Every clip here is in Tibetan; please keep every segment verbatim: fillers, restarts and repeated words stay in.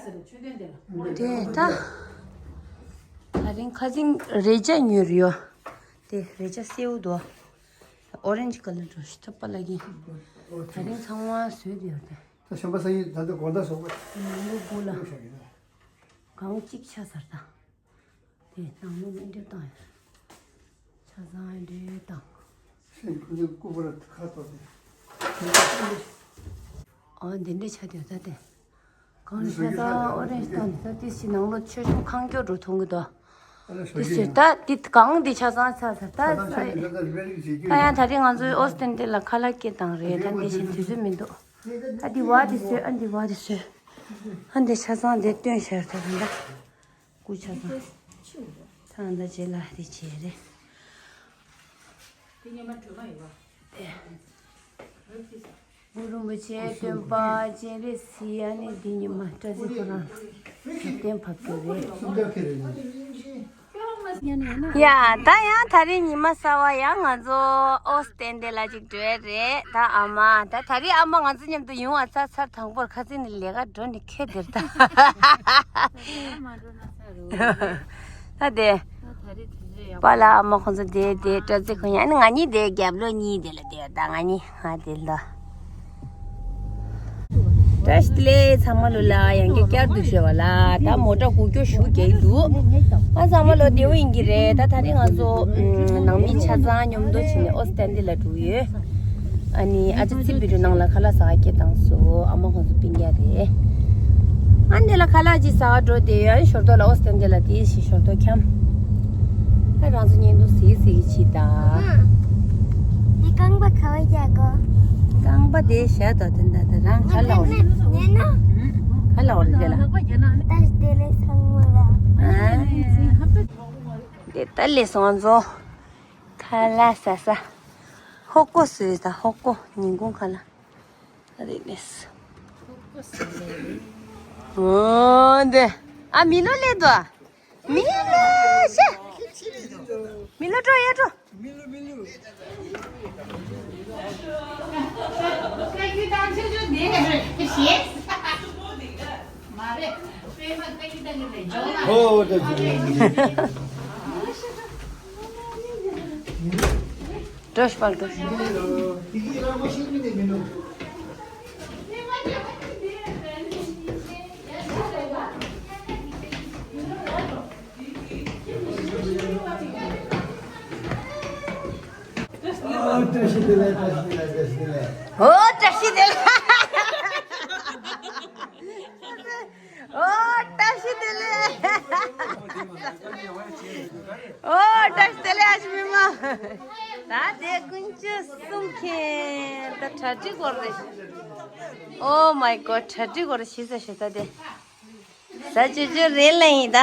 དེ་ད་ད་རིང་ཁ་སང་རས་ཆ་ཉོས་ཡོད། དེ་རས་ཆ་སེར་པོ་འདུག་ཨོ་རེན་ཇི་ཀ་ལར་འགྲོ་ཤི་ཐུབ་པ་ལ་གིན། ད་རིང་ཚང་མ་བཟོས་ཏེ་ཡོད་དེ། ད་གཞན་པ་སང་ཉིན་ད་ལྟ་དགོང་དག་བཟོ་དགོས། ནང་ལོགས་སྒོ་ལ་གང་གཅིག་ཆགས་ཚར་ད། དེ་ནང་ལོགས་ནས་འདྲེ་བཏང་ཡོད། ཆ་ཚང་འདྲེ་བཏང་། སེམས་ཁོ་ཚོའི་སྐུ་པར་ཁ་ཐོག་དེ། ཨ་འདི་འདྲས་ཆགས་དེ་ད་དེ། གང་ལྟར་ད་ཨོ་རེན་ཇི་བཏང་དེ་ད་དེ་ཞིག་ནང་ལོགས་ཆོས་ཆུང་ཁང་སྐྱོ་འགྲོ་མཐོང་གི་འདུག་དེ་ཟེར་ད་དེ་གང་དེ་ཆ་ཚང་ཆ་ཚང་ད་ད་ཡང་ད་རེས་ང་ཚོའི་ཨོ་སི་ཏན་ཏེ་ལ་ཁ་ལག་སྐྱེལ་བཏང་རེད། ད་དེ་བཞིན་དུས་ཚོད་མི་འདུག་ད་དེ་བ་དེ་བཟོས། ཨ་འདི་བ་དེ་བཟོས། ཨ་འདི་ཆ་ཚང་དེ་སྟོན་ཤར་ད་ད་ད་སྐུ་ཆ་ཚང་ད་ད་རྗེས་ལ་དེ་བྱས་རེད། དེ་ཉི་མ་དྲོས་མ་ཡོད་པ། དེ། གུ་རུ་རིན་པོ་ཆེ་སྟོན་པ་སྤྱན་རས་གཟིགས། ཨ་ནི་འདི་ཉི་མ་བཀྲ་ཤིས་ཁོ་རང་ལ་གཏན་ཕབ་རྒྱུ་རེད། ཡ་ད་ཡང་ད་རིང་ཉི་མ་གསར་པ་ཡང་ང་ཚོ་ཨོ་སི་ཏན་ཏེ་ལ་ཅིག་འགྲོ་ཡ་རེད། ད་ཨ་མ་ད་ད་རིང་ཨ་མ་ང་ཚོ་མཉམ་དུ་ཡོང་བ་ཚར་ཚར་དང་པོར་ཁ་སང་ནས་ལས་ཀ་འགྲོ་ནས་ཁེལ་དེར་ད། ད་དེ། པཱ་ལགས་ཨ་མ་ཁོང་ཚོ་དེ་དེ་སྤྲ་ཚིགས་ཁོང་ཡང་ནི་ང་གཉིས་དེ་རྒྱབ་ལོགས་གཉིས་དེ་ལ་དེ་ད་ང་གཉིས་ང་དེ་ལ། བཀྲ་ཤིས་བདེ་ལེགས་ཚང་མ་ལོ་ལ་ཡང་བསྐྱར་བསྐྱར་དུ་བྱས་པ་ལ་ད་མོ་ཊ་སྒུག་སྐྱོ་ཞུ་རྒྱག་འདུག་ང་ཚང་མ་ལོ་བདེ་བོ་ཡིན་གྱི་རེད། ད་ད་རིང་ང་ཚོ་ནང་མི་ཆ་ཚང་མཉམ་དུ་བྱས་ནས་ཨོ་སི་ཏན་ཏེ་ལ་འགྲོ་ཡོད། ཨ་ནི་ཨ་ཅག་ཚེ་བི་རུ་ནང་ལ་ཁ་ལག་ཟ་ག་སྐད་བཏང་སོང་། ཨ་མ་ཁོང་ཚོ་སྤུན་ཀྱག་རེད། ཨ་འདི་ལ་ཁ་ལག་ཅིག་ཟ་ག་འགྲོ་དེ་ཡོད། ཨ་ནི་ཞོར་ཐོག་ལ་ཨོ་སི་ཏན་ཏེ་ལ་དེ་ཞིག་ཞོར་ཐོག་འཁྱམ། ཨ་རང་ཚོ་བརྙན་ཐུང་གཟིགས་གཟིགས་ཅིག་ད། འདི་རྐང་པ་ག་བ་རྒྱག་གོ་རྐང་པ་དེ་བཞག་དོ་དེ་འདྲ་དེ་རང་ཁ་ལག་ཉན་ན། ཁ་ལག་རེད་ལ། ད་དེ་ལས་ཚང་མ་ལ། ཨ་དེ་ད་ལས་སོང་ཚོ། ཁ་ལག་ཟ་ས། ཧོ་ཀོ་བཟོས་ད། ཧོ་ཀོ་ཉིན་གུང་ཁ་ལག་ཨ་རེ་ལེས། འོ་འདི། ཨ་མི་ལོ་ལེ་དོ། མི་ལོ་ཤ། མི་ལོ་འགྲོ་ཡ་འགྲོ། ཧོ་ད་ཅི། འགྲོ་ཤི་པར་འགྲོ་ཤི། ཨོ་བཀྲ་ཤིས་བདེ་ལེགས། བཀྲ་ཤིས་བདེ་ལེགས། ཨོ་བཀྲ་ཤིས་བདེ་ལེགས། ཨོ་བཀྲ་ཤིས་བདེ་ལེགས། ཨོ་བཀྲ་ཤིས་བདེ་ལེགས་ཨ་ཅེ་མི་མ། ད་དེ་ཀུན་སྤྱོད་སྲུང་མཁན་ད་གྲ་སྒྲིག་སྐོར་རེད། Oh my God གྲ་སྒྲིག་སྐོར་ཞིག་ཟེར་ཞེ་ད་དེ། ཟ་ཅོ་ཅོ་རེད་ལ་ཡིན་ད།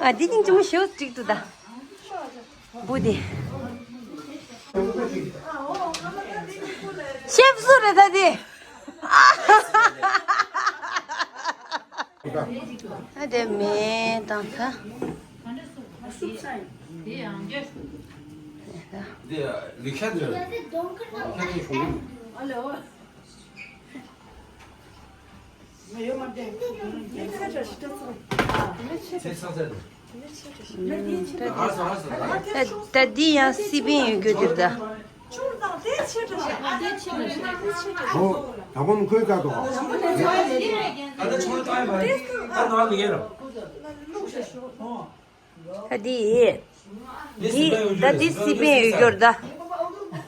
ཨ་འདི་ཀྱང་ཅི་མོ་ཞེ་པོ་སྒྲིག་འདུག་ད། བུ་དེ། ཤེབ་སུ་རེད་ད་དེ། ཨ་དེ་མེ་དང་ད། འདི་ལེགས་ཤ་འདི་ཁ་ནས་ཞུ། ད་འདི་ཡང་སི་པན་ཡོད་རྒྱུ་འདིར་ད། ཨོ། ད་གོང་ཁོའི་ཀ་ཏོ། ད་འདི། འདི་ད་འདི་སི་པན་ཡོད་རྒྱུར་ད།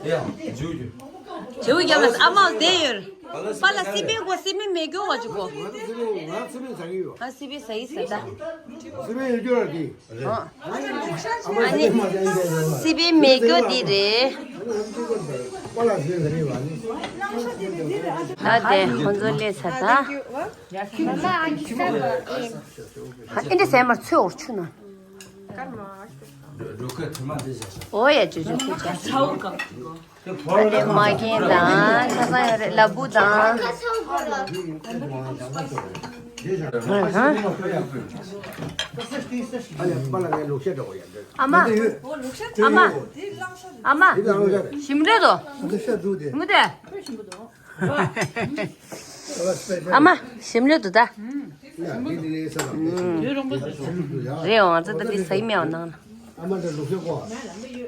ཡ། ཇུ་ཇུ། ཇུ་རྒྱབ་ལ་ཨ་མ་བསྡད་ཡོད། པ་ལ་སི་པན་གོ་སི་པན་མེད་གྱོ་བ་ཇུ་གོ། ང་སི་པན་ཟ་གི་ཡོད། ཨ་སི་པན་ཟ་ཡི་ཟ་ད། སི་པན་ཡོད་རྒྱུ་ར་དེ། ཨ་ནི་སི་པན་མེད་གྱོ་དེ་རེད། པ་ལ་སི་པན་ཟ་གི་ཡོད་ཨ་ནི། ད་དེ་ཁོང་ཚོ་སླེབས་ཚར་ད། ཨ་འདི་ཟས་མར་ཚོད་འོར་ཆུ་ན། འོ་ཡ་ཅུ་ཅུ་ཅུ་ཅུ། ཨ་དེ་མ་གིན་དང་ཆ་ཚང་ཡོད་རེད་ལ་བུ་དང་། ཨ་མ། ཨ་མ། ཨ་མ། ཞིམ་རེད་དོ། མུ་དེ། ཨ་མ་ཞིམ་ལོས་འདུག་ད། རེད་འོང་ཙི་ད་འདི་ཟ་ཡི་མེད་འོང་ནང་ན།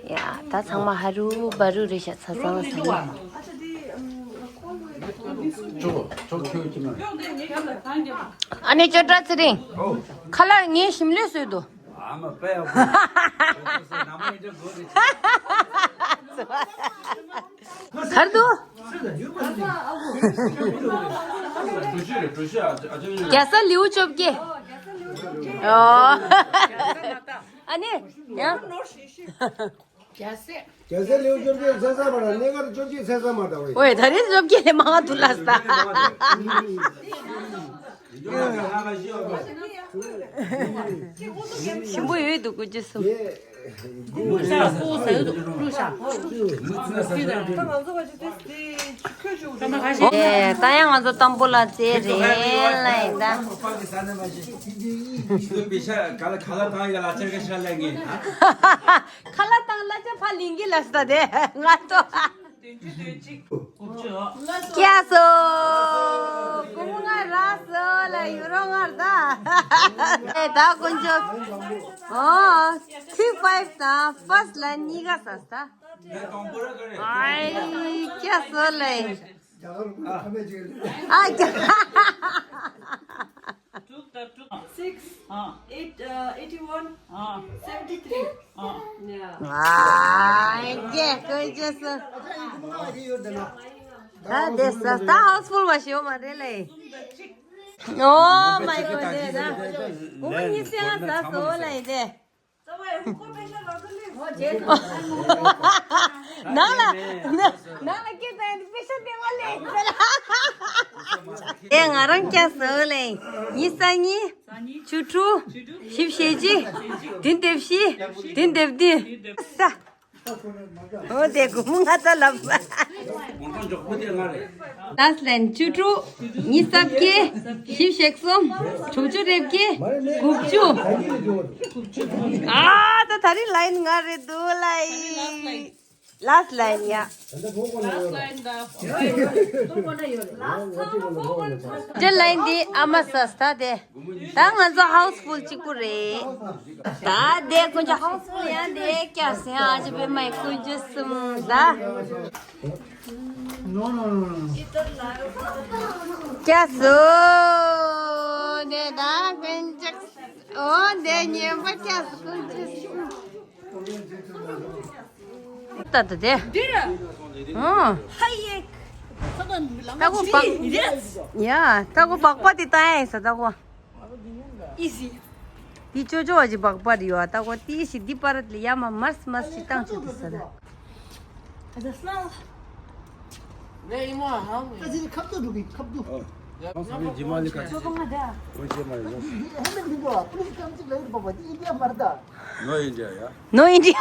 ཡ་ད་ཚང་མ་ཧ་རུ་བ་རུ་རེད་ཤག་ཚ་ཚང་ཟ་ཡི། ཨ་ནེ་ཅོ་ཏྲ་ཚེ་རིང་། ཁ་ལག་ངས་ཞིམ་ལོས་བཟོས་འདུག་གར་འདུག་རྒྱལ་ས་ལེའུ་བཅོ་བརྒྱད། ཨོ། ཨ་ནི། ཡ། རྒྱལ་སྲས། རྒྱལ་སྲས་ལེའུ་བཅོ་བརྒྱད་ཚེས་བཟང་མ་དང་གནས་སྐབས་བཅོ་བརྒྱད་ཚེས་བཟང་མ་དང་། ཨོའི་ད་རེས་བཅོ་བརྒྱད་ལས་མང་བ་འདུག་ལ་ས། ཞིམ་པོ་ཡོད་འདུག་དགུ་བཅུ་གསུམ། ཨེ། ད་ཡང་ང་ཚོ་དམ་པོ་ལ་རྩེད་རེད་ལ་ཡིན་ད། ཁ་ལག་དང་གླ་ཆ་ཕར་ལེན་གི་ལ་ས་དེ་ང་ཚོ། ཀྱ་སོ། ཀུ་མུ་ང་ར་སོ་ལ་ཡུ་རོ་ངར་ད། ཨེ་ད་དཀོན་མཆོག་ཨོ། ཁུག་ཕའིབ་དང་ཕར་སི་ལ་གཉིས་ཀ་ཟ་ས། ཨའི་ཀྱ་སོ་ལེ། ཨ་ཀྱ། Six, eight, uh, eighty-one, seventy-three. Yeah. ཨའི་ཀྱ་དཀོན་མཆོག་སོ། ད་དེ་ས་ད་ཧའུ་སི་ཕུལ་བ་ཞིག་ཡོད་མ་རེད་ལེ། Oh my god, དེ་ད། ཨོ་ཡིན་ཟེར་ན་ཟ་སོ་ལེ་དེ། ནང་ལ་ནང་ལ་སྐད་བཏང་ཡང་དཔེ་ཤ་བདེ་བ་ལེ། ཨེ་ང་རང་སྐྱ་བཟོ་ལེ། ཉི་ཤུ་རྩ་གཉིས། བཅུ་དྲུག་བཞི་བཅུ་ཞེ་གཅིག་བདུན་བདུན་བཞི། བདུན་བདུན་བདུན། ས། ཨོ་དེ་དགུ་མོ་ང་ཚ་ལབ། ལ་སི་ལན་བཅུ་དྲུག་ཉི་ཤུ་རྩ་བརྒྱད། བཞི་བཅུ་ཞེ་གསུམ། དྲུག་ཅུ་རེ་བརྒྱད། དགུ་བཅུ། ཨ་ད་ད་རིང་ལ་ཡིན་ང་རེད་འདུག་ལ་ཡིན། ལ་སི་ལན་ཡ། ཇེ་ལན་འདི་ཨ་མ་ས་སྟ་དེ། ད་ང་ཚོ་ཧའུ་སི་ཕུལ་གཅིག་པུ་རེད། ད་དེ་ཀུན་ཅོ་ཧའུ་སི་ཕུལ་ཡང་དེ་ཀྱ་སེ་ཨ་ཅེ་བེ་མའི་ཀུན་ཅོ་སུམ་ད། ཀྱ་སོ་དེ་ད་ཀུན་ཅོ་ཨོ་དེ་ཉན་པ་ཀྱ་སོ་ཀུན་ཅོ་སུམ། ད་ད་དེ། འདིར། ཨོ། ཧ་ཡེ། ད་གོ་བག་ཡ། ད་གོ་བག་པ་དེ་ད་ཡ་ས་ད་གོ། Easy. དེ་ཅོ་ཅོ་བ་ཅི་བག་པ་རེད་ཡོད་ད་གོ་དེ་ཞིག་འདི་པར་ལ་ཡ་མ་མར་མར་ཞིག་བཏང་ཆོག་དེ་ས་ད། Does it smell? ད་ཅི་ཁབ་ཏུ་འགྲོ་གི་ཁབ་ཏུ། ཁབ་ཏུ་འགྲོ་གི་ཁབ་ཏུ། Please come to India. No India, yeah? No India.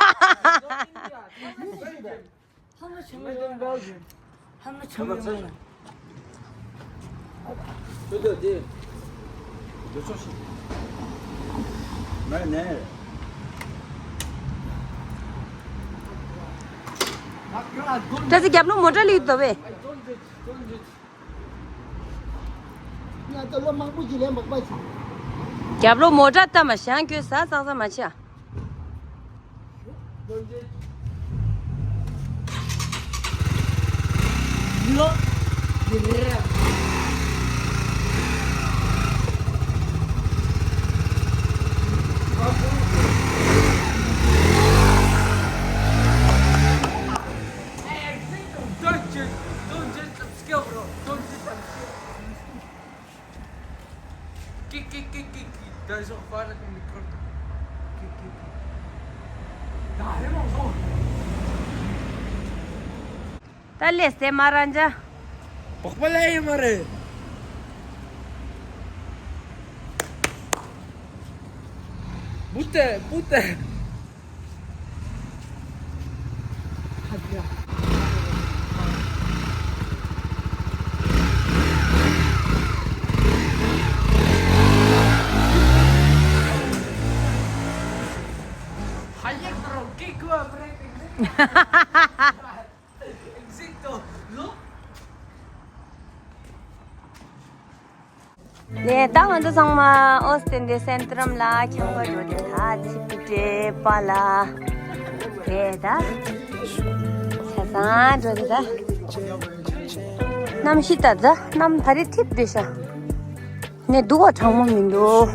How much am I? How much am I? ད་ཅི་རྒྱབ་ལོ་མོ་ཊ་ལི་དོ་བེ། རྒྱབ་ལོ་མོ་ཊ་ལྟ་མ་ཤང་ཁྱོད་ཟ་ཟ་ཟ་མ་ཆ། Don't just, don't just obscure, bro. Don't just obscure. Kick, kick, kick, kick, kick. Dai so far la mi corto. Kick, kick, kick. Dai mo so. ད་ལེ་སེ་མ་རང་ཅག་བག་པ་ལ་ཡིན་མ་རེད། བུ་ཏེ་བུ་ཏེ། Exit, no. ད་ང་ཚོ་ཚང་མ་ཨོ་སི་ཏན་དེ་སེན་ཏྲམ་ལ་འཁྱམ་ག་འགྲོ་དེ་ད་ཚིག་སྤྲད་པ་ལ་དེ་ད་ཆ་ཚང་འགྲོ་དེ་ད་གནམ་གཤིས་ད་ད་གནམ་ད་རེས་ཐིབས་དེ་ཤ་ནས་སྡུག་ག་གྲང་མོ་མི་འདུག